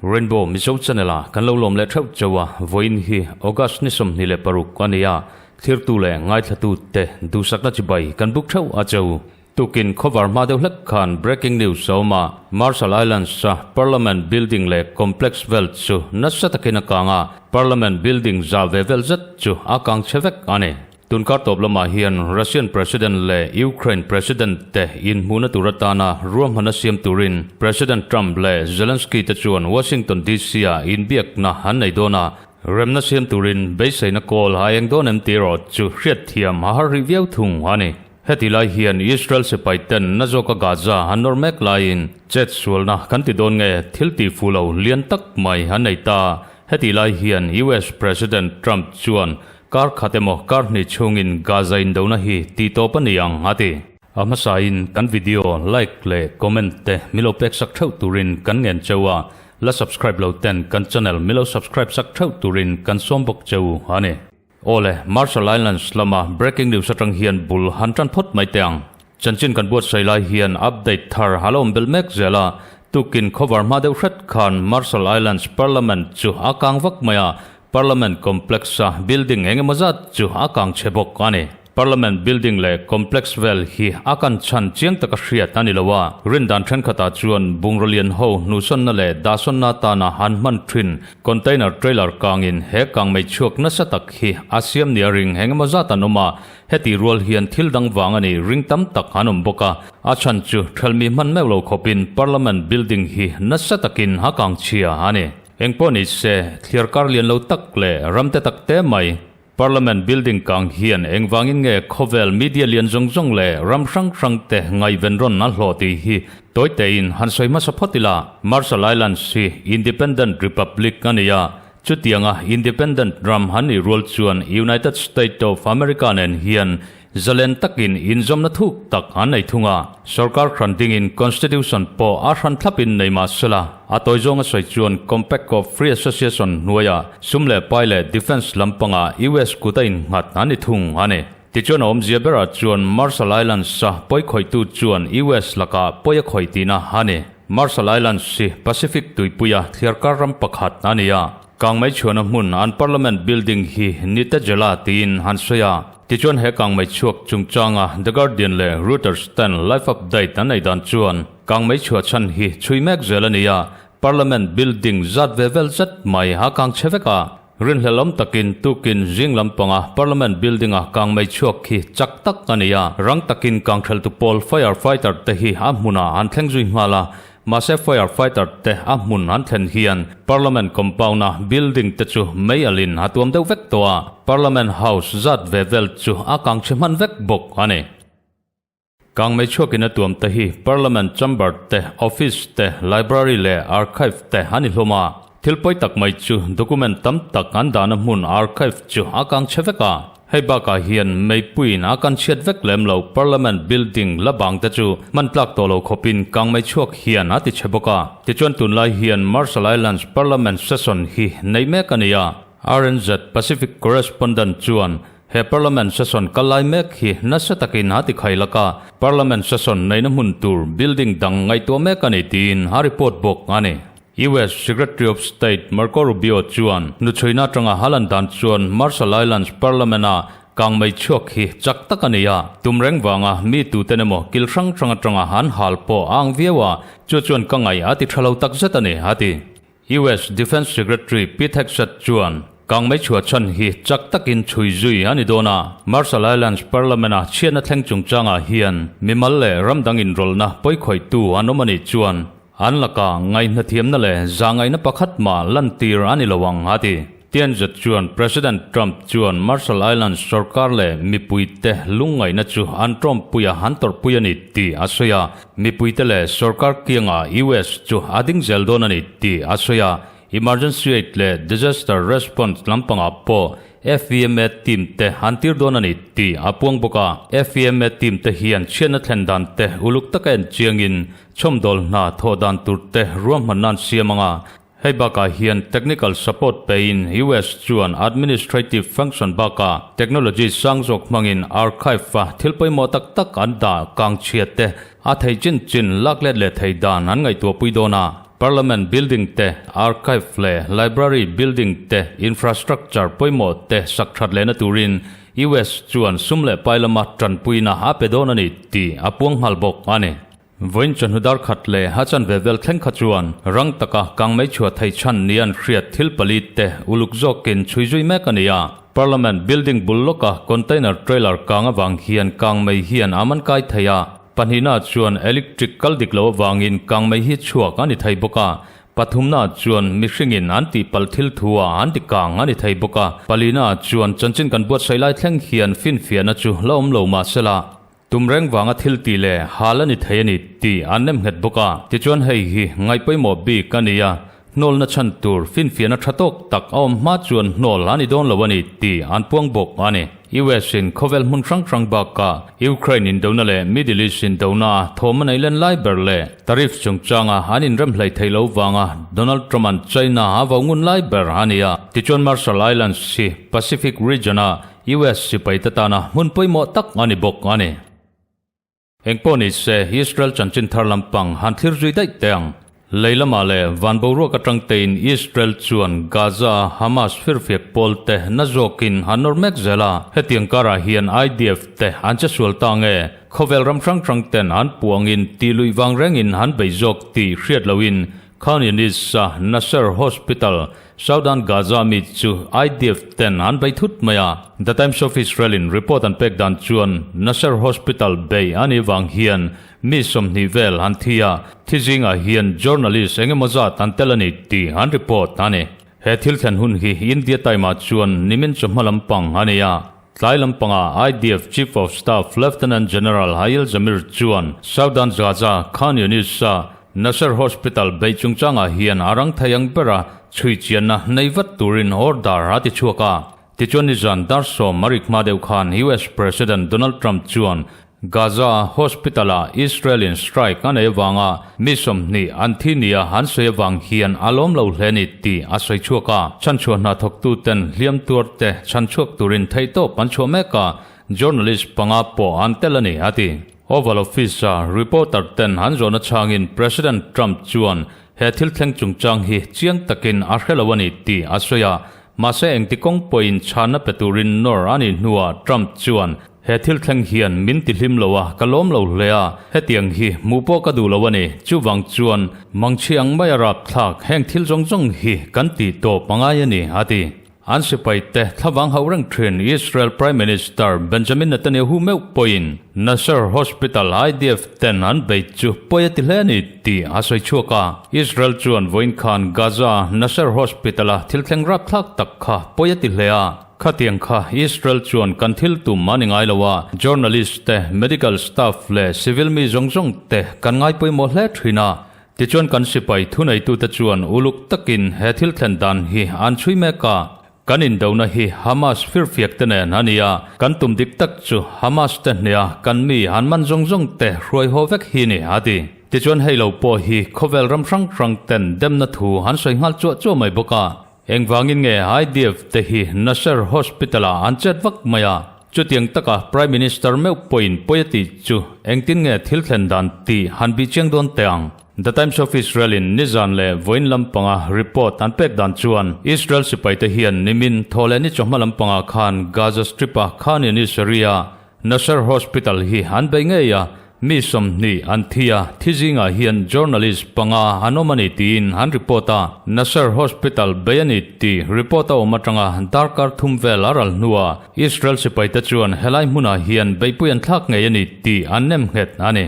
Rainbow Mizo Channel a kan lo lawm leh theuh chauh a, vawiin hi August ni 26 a ni a, thlirtu leh ngaithlatu te duhsakna chibai kan buk theuh a cheu. Tukin khawvar hma deuh hlek khan breaking news a awm a, Marshall Islands a Parliament building leh complex vel chu nasa takin a kang a, Parliament building za ve vel zet chu a kang chhe vek a ni. Tunkar tawp lamah hian Russian President leh Ukraine President te inhmuhna tur atana ruahmanna siam turin President Trump leh Zelensky te chuan Washington DC ah inbiakna an nei dawn a, remna siam turin beiseina kawl a eng dawn em tih erawh chu hriatthiam a har rih viau thung a ni. Heti lai hian Israel sipai ten na zawka Gaza an nawr mek laiin chet sualna kan ti dawn nge thil tih fuh lo lian tak mai an nei ta. Heti lai hian US President Trump chuan kar khat emaw kar hnih chhungin Gaza indona hi tih tawp a ni ang a ti. A hmasain kan video like leh comment te milo pek sak theuh turin kan ngen cheu a, la subscribe lo ten kan channel milo subscribe sak theuh turin kan sawm bawk cheu a ni. Awle, Marshall Islands lama breaking news atang hian bul han tan phawt mai teh ang. Chanchin kan buatsaih lai hian update thar a la awm belh mek zel a, tukin khawvar hma deuh hret khan Marshall Islands Parliament chu a kang vak mai a, Parliament complex-a building eng emaw zat chu a kang chhe bawk a ni. Parliament building leh complex vel hi a kan chhan chiang taka hriat a ni lo a, rindan thenkhatah chuan bungraw lian ho hnuhsawnna leh dahsawnna atana han hman thin Container trailer kangin he kangmei chhuak nasa tak hi a siam nia ring eng emaw zat an awm a, heti rual hian thil dang vang a ni ring tam tak an awm bawk a, a chhan chu thelmi hman meuh lo khawpin Parliament building hi nasa takin a kang chhia a ni. Engpawh ni se, thliar kar lian lo tak leh ram te tak te mai Parliament building kang hian engvangin nge khawvel media lian zawng zawng leh ram hrang hrang te ngaihven rawn a hlawh tih hi tawi tein han sawi hmasa phawt ila. Marshall Islands hi Independent Republic a ni a, chutianga Independent ram han nih rual chuan United State of America nen hian Zalen takin inzawmna thuk tak an nei thung a, sorkar hran dingin Constitution pawh a hran thlapin nei mah sela, a tawi zawnga sawi chuan Compact of Free Association hnuaiah sum leh pai leh defence lampangah US kut a innghat an ni thung a ni. Tichuan a awmzia berah chuan Marshall Islands-a pawi khawihtu chuan US lakah pawi a khawih tihna a ni. Marshall Islands hi Pacific tuipuia thliarkar ram pakhat a ni a, Kangmei chhuahna hmun an Parliament building hi Nitejela tiin han sawi a. Tichuan he kangmei chhuak chungchanga The Guardian leh Reuters ten live update an nei dan chuan kangmei chhuah chhan hi chhui mek zel a ni a, Parliament building zat ve vel zet mai a kang chhe vek a. Rinhlelawm takin tukin zing lampanga Parliament building-a kangmei chhuak hi chak tak a ni a, rang takin kangtheltu pawl fire fighter te hi a hmunah an thleng zui nghal a, Mahse fire fighter te a hmun an thlen hian Parliament compound a building te chu mei alin a tuam deuh vek tawh a, Parliament House zat ve vel chu a kang chhe hman vek bawk a ni. Kang mei chhuakin a tuam te hi Parliament chamber te, office te, library leh archive te a ni hlawm a. Thil pawi tak mai chu document tam tak an dahna hmun archive chu a kang chhe vek a. Hei bakah hian meipuiin a kan chhiat vek lem lo Parliament building la bang te chu hman tlak tawh lo khawpin kangmei chhuak hian a ti chhe bawk a. Tichuan tunlai hian Marshall Islands Parliament session hi nei mek a ni a. RNZ Pacific Correspondent chuan he Parliament session kal lai mek hi nasa takin a ti khai lak a, Parliament session neihna hmun tur building dang ngaihtuah mek a ni tiin a report bawk a ni. US Secretary of State Marco Rubio chuan nuchhuina atanga Haaland dan chuan Marshall Islands Parliament-a kangmei chhuak hi chak tak a ni a, tum reng vanga mi tuten emaw kil hrang hrang atanga an hal pawh a ang viau a, chu chuan ka ngaih a ti tha lo tak zet a ni, a ti. US Defence Secretary Pete Hegseth chuan kangmei chhuah chhan hi chak takin chhui zui a ni dawn a, Marshall Islands Parliament-a chhiatna thleng chungchangah hian mimal leh ram dang inrawlhna pawikhawihtu an awm a nih chuan An laka ngaihna thiamna leh zahngaihna pakhat mah lantir a ni lo ang, a ti. Tianzet chuan President Trump chuan Marshall Islands sorkar leh mipuite lungngaihna chu an tawmpuia an tawrhpui a ni tih a sawi a, mipuite leh sorkar kiangah US chu a ding zel dawn a ni tih a sawi a. Emergency Aid leh Disaster Response lampangah pawh FEMA team te an tir dawn a ni tih a puang bawk a. FEMA team te hian chhiatna thlen dan te uluk taka en chiangin chhawmdawl hna thawh dan tur te ruahmanna an siam ang a. Hei bakah hian technical support pein US chuan administrative function bakah technology sang zawk hmangin archive-a thil pawimawh tak tak an dah kang chhiat te a thei chin chin lak let leh thei dan an ngaihtuahpui dawn a. Parliament building te, archive leh library building te infrastructure pawimawh te sak that lehna turin US chuan sum leh pai lama tanpuina a pe dawn a ni tih a puang nghal bawk a ni. Vawiin chawhnu dar khat leh a chanve vel thleng kha chuan rang taka kang mai chhuah thei chhan ni an hriat thil pali te uluk zawkin chhui zui mek a ni a. Parliament building bul lawka container trailer kang avang hian kang mai hian a man kai thei a. Pahnihna chuan electric kal dik lo avangin kang mai hi chhuak a ni thei bawk a. Pathumna chuan mihringin an tihpalh thil thu a an ti kang a ni thei bawk a. Palina chuan chanchin kan buatsaih lai thleng hian finfiahna chu la awm lo mahsela Tum reng vanga thil tih leh hal a ni thei a ni tih an nem nghet bawk a. Tichuan hei hi ngaihpawimawh bik a ni a, hnawlna chhan tur finfiahna tha tawk tak a awm hma chuan hnawl a ni dawn lo a ni tih an puang bawk a ni. US in khawvel hmun hrang hrang bakah Ukraine indona leh Middle East indona a thawm a nei len lai ber leh tariff chungchanga an inrem hlei theih lo vanga Donald Trump-a'n China a vo ngun lai ber a ni a. Tichuan Marshall Islands hi Pacific region-a US sipai te tana hmun pawimawh tak a ni bawk a ni. Engpawh ni se, Israel chanchin thar lampang han thlir zui daih teh ang. Lei lamah leh van boruak atang tein Israel chuan Gaza-a Hamas firfiak pawl te na zawkin an nawr mek zel a. Hetiang karah hian IDF te an che sual ta nge, khawvel ram hrang hrang ten an puangin tih luih vang rengin an bei zawk tih hriat lohin Khan Yunis-a Nasser Hospital, Southern Gaza mi chu IDF ten an bei thut mai a. The Times of Israel-in report an pek dan chuan Nasser Hospital bei a nih vang hian mi 20 vel an thi a, thi zingah hian journalist eng emaw zat an tel a ni tih an report a ni. He thil thlen hun hi India Time-ah chuan nimin chawhma lampang a ni a. Tlai lampangah IDF Chief of Staff Lieutenant General Hayil Zamir chuan Southern Gaza, Khan Yunis-a Nasser Hospital beih chungchangah hian a rang thei ang bera chhui chianna nei vat turin order a ti chhuak a. Tichuan nizan dar sawm a rik hma deuh khan US President Donald Trump chuan Gaza Hospital-ah Israel-in strike a nei avanga mi 20 an thi nia an sawi avang hian a lawm lo hle ni tih a sawi chhuak a. Chhanchhuah hna thawktuten hliam tuarte chhanchhuak turin theihtawp an chhuah mek a, journalist panga pawh an tel a ni, a ti. Oval Office-a reporter ten an zawhna chhangin President Trump chuan he thil thleng chungchang hi chiang takin a hre lo a ni tih a sawi a, mahse engti kawng pawhin chhanna pe turin nawr a nih hnuah Trump chuan He thil thleng hian min ti hlim lo a, ka lawm lo hle a, hetiang hi hmuh pawh ka duh lo a ni. Chuvang chuan mangchhi ang mai a rapthlak heng thil zawng zawng hi kan tih tawp a ngai a ni, a ti. An sipai te thlavang hauh reng thin Israel Prime Minister Benjamin Netanyahu meuh pawhin Nasser Hospital IDF ten an bei chu pawi a ti hle a ni tih a sawi chhuak a. Israel chuan vawiin khan Gaza Nasser Hospital-a thil thleng rapthlak tak kha pawi a ti hle a. Khatiang kha Israel chuan kan thil tum a ni ngai lo a, journalist te, medical staff leh civil mi zawng zawng te kan ngai pawimawh hle thin a. Tichuan kan sipai thuneitute chuan uluk takin he thil thlen dan hi an chhui mek a. Kan indona hi Hamas firfiak te nen a ni a, kan tum dik tak chu Hamas te hneha kan mi an man zawng zawng te hruai haw vek hi ni, a ti. Tichuan hei lo pawh hi khawvel ram hrang hrang ten demna thu an sawi nghal chuah chuah mai bawk a. Engvangin nge IDF te hi Nasser Hospital-ah an chet vak mai a? Chutiang taka Prime Minister meuh pawhin pawi a tih chu engtin nge thil thlen dan tih han bih chiang dawn teh ang? The Times of Israel-in nizan leh vawiin lampanga report an pek dan chuan Israel sipaite hian nimin thaw leh ni chawhma lampangah khan Gaza Strip-a Khan Yunis area Nasser Hospital hi an bei ngei a, mi 20 an thi a, thi zingah hian journalist panga an awm a ni tiin an report a. Nasser Hospital bei a ni tih report a awm atanga darkar thum vel a ral hnuah Israel sipaite chuan helai hmunah hian beihpui an thlak ngei a ni tih an nem nghet a ni.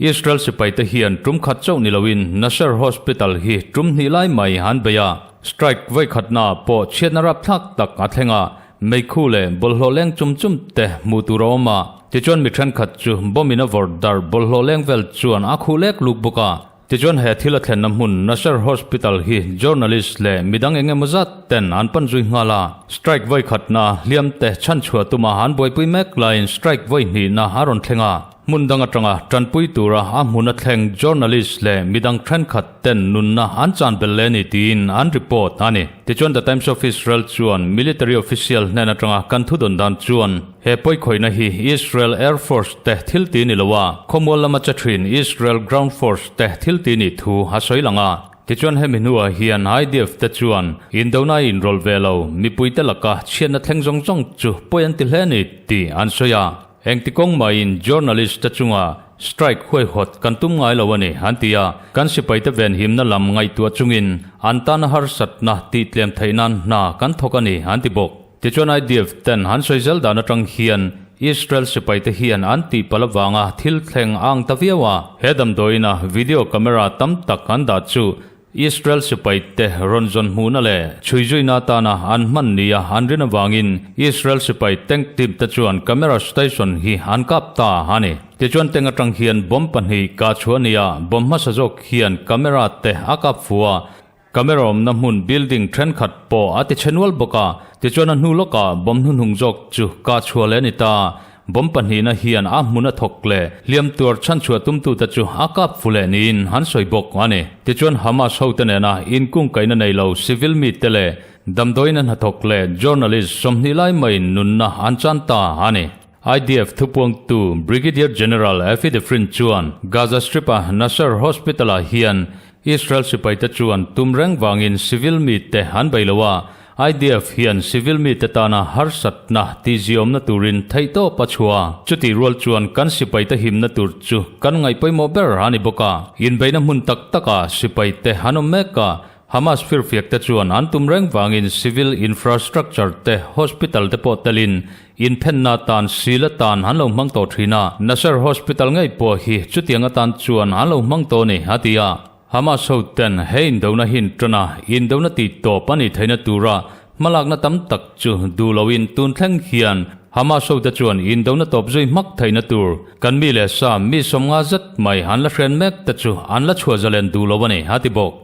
Israel sipaite hian tum khat chauh ni loin Nasser Hospital hi tum hnih lai mai an bei a, strike vawikhatnaah pawh chhiatna rapthlak tak a thleng a, meikhu leh bawlhhlawh leng chum chum te hmuh tur a awm a, tichuan mi thenkhat chu bomb in a vawrh darh bawlhhlawh leng vel chuan a khuh lek luk bawk a. Tichuan he thil a thlenna hmun Nasser Hospital hi journalist leh midang eng emaw zat ten an pan zui nghal a, strike vawikhatna hliam te chhanchhuah tuma an buaipui mek laiin strike vawihnihna a rawn thleng a. Hmun dang atanga tanpui tura a hmun a thleng journalist leh midang thenkhat ten nunna an chan belh leh a ni tiin an report a ni. Tichuan The Times of Israel chuan military official hnen atanga kan thudawn dan chuan he pawikhawihna hi Israel Air Force te thil ti ni lo a, khawmual lama che thin Israel Ground Force te thil ti nih thu a sawi lang a. Tichuan hemi hnuah hian IDF te chuan indona a inrawlh ve lo mipuite laka chhiatna thleng zawng zawng chu pawi an ti hle a ni tih an sawi a. Engti kawng mahin journalist te chunga strike huaihawt kan tum ngai lo a ni an ti a, kan sipaite venhimna lam ngaihtuah chungin an tana harsatna tihtlem theih nan hna kan thawk a ni an ti bawk. Tichuan IDF ten an sawi zel dan atang hian Israel sipaite hian an tihpalh avanga thil thleng a ang ta viau a, he damdawiina video camera tam tak an dah chu Israel sipaite rawn zawn hmuhna leh chhuizuina atana an hman nia an rin avangin Israel sipai tank team te chuan camera station hi an kap ta a ni. Tichuan tank atang hian bomb pahnih kah chhuah a ni a, bomb hmasa zawk hian camera te a kap fu a, Camera awmna hmun building thenkhat pawh a ti chhe nual bawk a, tichuan a hnu lawkah bomb hnuhnung zawk chu kah chhuah leh a ni ta. Bomb pahnihna hian a hmun a thawk leh hliam tuar chhanchhuah tumtute chu a kap fu leh niin an sawi bawk a ni. Tichuan Hamas hote nena inkungkaihna nei lo civil mite leh damdawiin a hnathawk leh journalist 20 lai maiin nunna an chan ta a ni. IDF thupuangtu Brigadier General Effie Defrin chuan Gaza Strip-a Nasser Hospital-ah hian Israel sipaite chuan tum reng vangin civil mite an bei lo a, IDF hian civil mite tana harsatna tihziawmna turin theihtawp a chhuah a. Chutih rual chuan kan sipaite himna tur chu kan ngaihpawimawh ber a ni bawk a, inbeihna hmun tak takah sipaite an awm mek a, Hamas firfiakte chuan an tum reng vangin civil infrastructure te, hospital te pawh telin inphenna atan sil atan an lo hmang tawh thin a, Nasser Hospital ngei pawh hi chutiang atan chuan an lo hmang tawh a ni, a ti a. Hamas hoten he indona hi inṭan a, indona tih tawp a nih theihna tura hmalakna tam tak chu duh loin tun thleng hian Hamas hote chuan indona tawp zui hmak theihna tur kan mi leh sa mi 50 zet mai an la hren mek te chu an la chhuah zalen duh lo a ni, a ti bawk.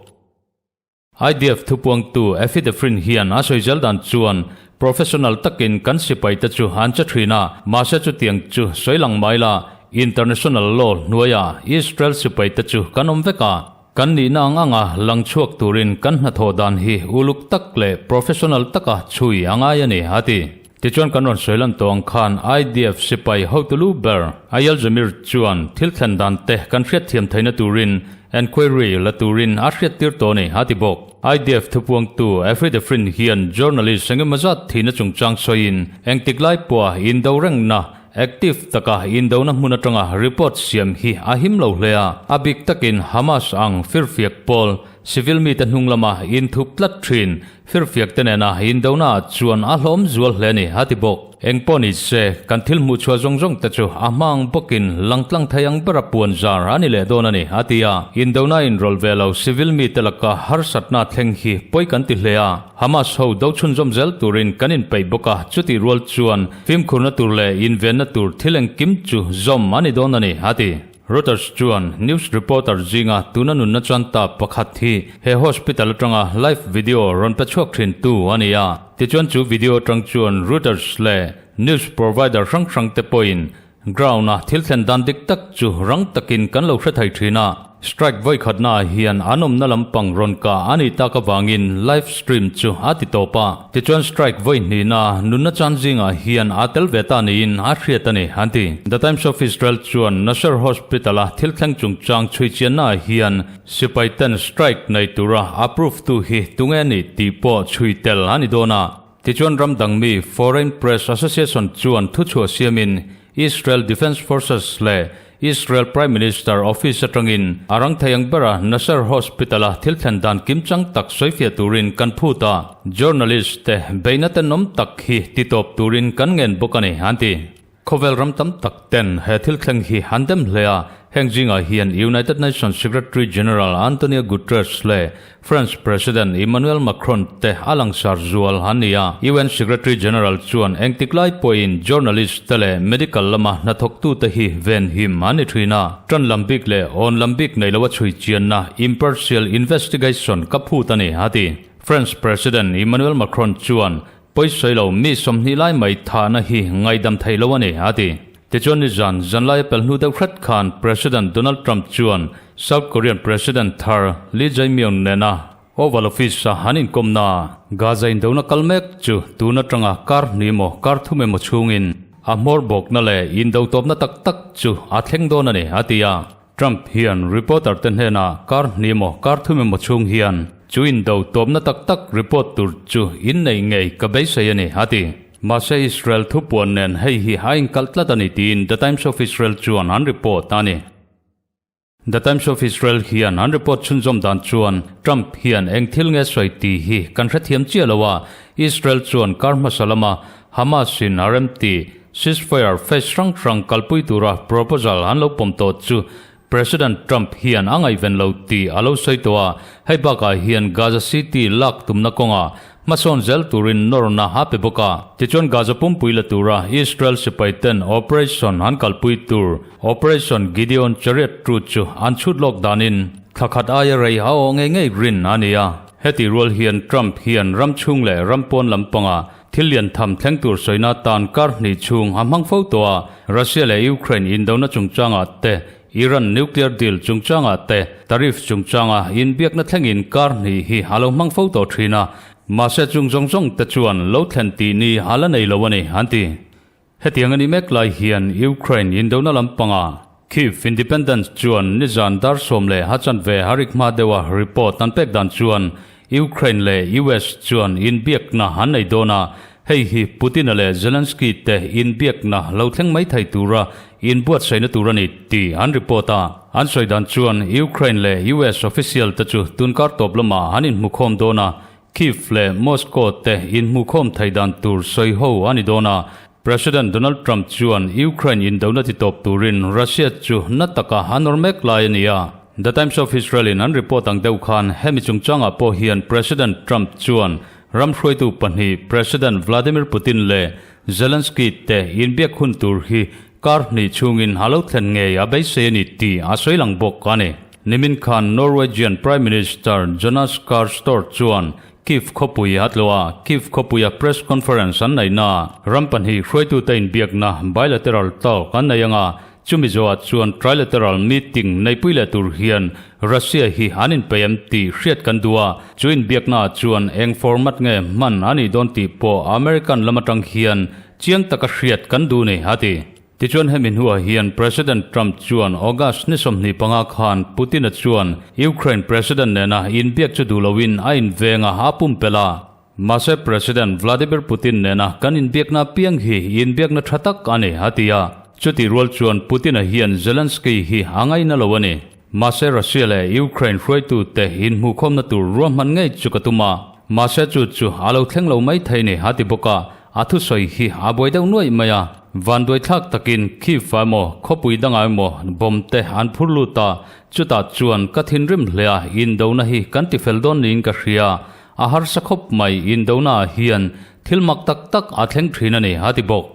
IDF thupuangtu Effie Defrin hian a sawi zel dan chuan professional takin kan sipaite chu an che thin a, mahse chutiang chu sawi lang mai la, international law hnuaiah Israel sipaite chu kan awm vek a, kan nihna ang anga lang chhuak turin kan hnathawh dan hi uluk tak leh professional taka chhui a ngai a ni, a ti. Tichuan kan rawn sawi lan tawh ang khan IDF sipai hotu lu ber Eyal Zamir chuan thil thlen dan te kan hriatthiam theihna turin enquiry la turin a hriattir tawh a ni, a ti bawk. IDF thupuangtu Efri Defrin hian journalist engemaw zat thihna chungchang sawiin engtik lai pawha indo rengna active taka indona hmun atanga report siam hi a him lo hle a, a bik takin Hamas ang firfiak pawl civil mite hnung lama inthup tlat thin Firfiak te nena indona ah chuan a hlawm zual hle a ni, a ti bawk. Eng pawh ni se, kan thil hmuh chhuah zawng zawng te chu a hma ang bawkin langtlang thei ang bera puan zar a ni leh dawn a ni, a ti a. Indona inrawlh ve lo civil mite laka harsatna thleng hi pawi kan ti hle a. Hamas ho do chhunzawm zel turin kan inpeih bawk a, chutih rual chuan fimkhurna tur leh invenna tur thil engkim chu zawm a ni dawn a ni, a ti. Reuters chuan news reporter zinga tuna nunna chuan ta pakhat hi he hospital atanga live video rawn pe chhuak thin tu a ni a. Tichuan chu video atang chuan Reuters leh news provider hrang hrang te pawhin ground a thil thlen dan dik tak chu rang takin kan lo hre thei thin a. Strike vawikhatna ah hian an awmna lampang rawn kah a nih tak avangin live stream chu a ti tawp a. Tichuan strike vawi hnihna nunna chan zingah hian aa tel ve ta niin a hriat a ni, an ti. The Times of Israel chuan Nasser Hospital-a thil thleng chungchang chhui chiannaah hian sipai ten strike nei tura approve tu hi tunge a nih tih pawh chhui tel a ni dawn a. Tichuan ram dang mi Foreign Press Association chuan thuchhuah siamin Israel Defence Forces leh Israel Prime Minister office atangin a rang thei ang bera Nasser Hospital-a thil thlen dan kimchang tak sawifiah turin kan phut a, journalist te beihna tenawm tak hi titawp turin kan ngen bawk a ni, an ti. Khawvel ram tam tak ten he thil thleng hi an dem hle a, heng zingah hian United Nations Secretary General Antonio Guterres leh France President Emmanuel Macron te a langsar zual an ni a. UN Secretary General chuan engtik lai pawhin journalist te leh medical lama hnathawktute hi venhim an ni thin a. Tan lam bik leh awn lam bik nei loa chhui chianna impartial investigation ka phut a ni, a ti. France President Emmanuel Macron chuan pawisawi lo mi 20 lai mai thahna hi ngaihdam theih lo a ni, a ti. Tichuan nizan zanlaia pel hnu deuh hret khan President Donald Trump chuan South Korean President thar Lee Jae-myung nena Oval Office-a an inkawmna Gaza indona kal mek chu tun atanga kar hnih emaw kar thum emaw chhungin a hmawr bawkna leh indotawpna tak tak chu a thleng dawn a ni, a ti a. Trump hian reporter te hnenah kar hnih emaw kar thum emaw chhung hian chu indo tawpna tak tak report tur chu inneih ngei ka beisei a ni, a ti. Mahse Israel thupuan nen hei hi a inkalh tlat a ni tiin The Times of Israel chuan an report a ni. The Times of Israel hian an report chhunzawm dan chuan Trump hian eng thil nge sawi tih hi kan hrethiam chiah lo a, Israel chuan kar hmasa lama Hamas in a remti Ceasefire phase hrang hrang kalpui tura proposal an lo pawm tawh chu President Trump hian a ngaihven lo tih a lo sawi tawh a, hei bakah hian Gaza City lak tumna kawngah hmasawn zel turin nawrna a pe bawk a. Tichuan Gaza pumpui la tura Israel sipaiten operation an kalpui tur Operation Gideon Chariot Truth chu an chhut lawk danin thla khat aia rei a awh ngei ngei rin a ni a. Heti rual hian Trump hian ram chhung leh ram pawn lampangah Thil lian tham thleng tur sawina tan kar hnih chhung a hmang fo tawh a, Russia leh Ukraine indona chungchangah te, Iran nuclear deal chungchangah te, tariff chungchanga inbiakna thlengin kar hnih hi a lo hmang fo tawh thin a, mahse chung zawng zawng te chuan lo thlen tih ni a la nei lo a ni, an ti. Hetiang a nih mek lai hian Ukraine indona lampangah Kyiv Independence chuan nizan dar 10 15 a rik hma deuha report an pek dan chuan Ukraine leh US chuan inbiakna an nei dawn a, hei hi Putin-a leh Zelensky te inbiakna lo thleng mai thei tura inbuatsaihna tur a ni tih an report a. An sawi dan chuan Ukraine leh US official te chu tunkar tawp lamah an inhmukhawm dawn a, Kyiv leh Moscow te inhmukhawm thei dan tur sawi ho a ni dawn a, President Donald Trump chuan Ukraine indona titawp turin Russia chu na taka a nawr mek lai a ni a. The Times of Israel in an report ang deuh khan hemi chungchangah pawh hian President Trump chuan ram hruaitu pahnih President Vladimir Putin leh Zelensky te inbiak hun tur hi kar hnih chhungin a lo thlen ngei a beisei a ni tih a sawi lang bawk a ni. Nimin khan Norwegian Prime Minister Jonas Gahr Store chuan Kyiv khawpui a tlawh a, Kyiv khawpuia press conference an neihna ram pahnih hruaitute inbiakna bilateral talk an nei anga, chumi zawhah chuan trilateral meeting neipui leh tur hian Russia hi an inpeih em tih hriat kan duh a, chu inbiaknaah chuan eng format nge hman a nih dawn tih pawh American lam atang hian chiang taka hriat kan duh ni, a ti. Tichuan hemi hnuah hian President Trump chuan August ni 25 khan Putin-a chuan Ukraine President nena inbiak chu duh loin a inveng a, a pumpelh a. Mahse President Vladimir Putin nena kan inbiakna apiang hi inbiakna tha tak a ni, a ti a. Chutih rual chuan Putin-a hian Zelensky hi a ngaina lo a ni. Mahse Russia leh Ukraine hruaitute inhmuhkhawmna tur ruahman ngei chu ka tum a, mahse chu chu a lo thleng lo mai thei ni, a ti bawk a. A thusawi hi a buai deuh nuaih mai a, vanduai thlak takin Kyiv ah emaw khawpui dangah emaw bomb te an phur lut a, chutah chuan ka thinrim hle a, indona hi kan tifel dawn niin ka hria, a harsa khawp mai, indona ah hian thil mak tak tak a thleng thin a ni, a ti bawk.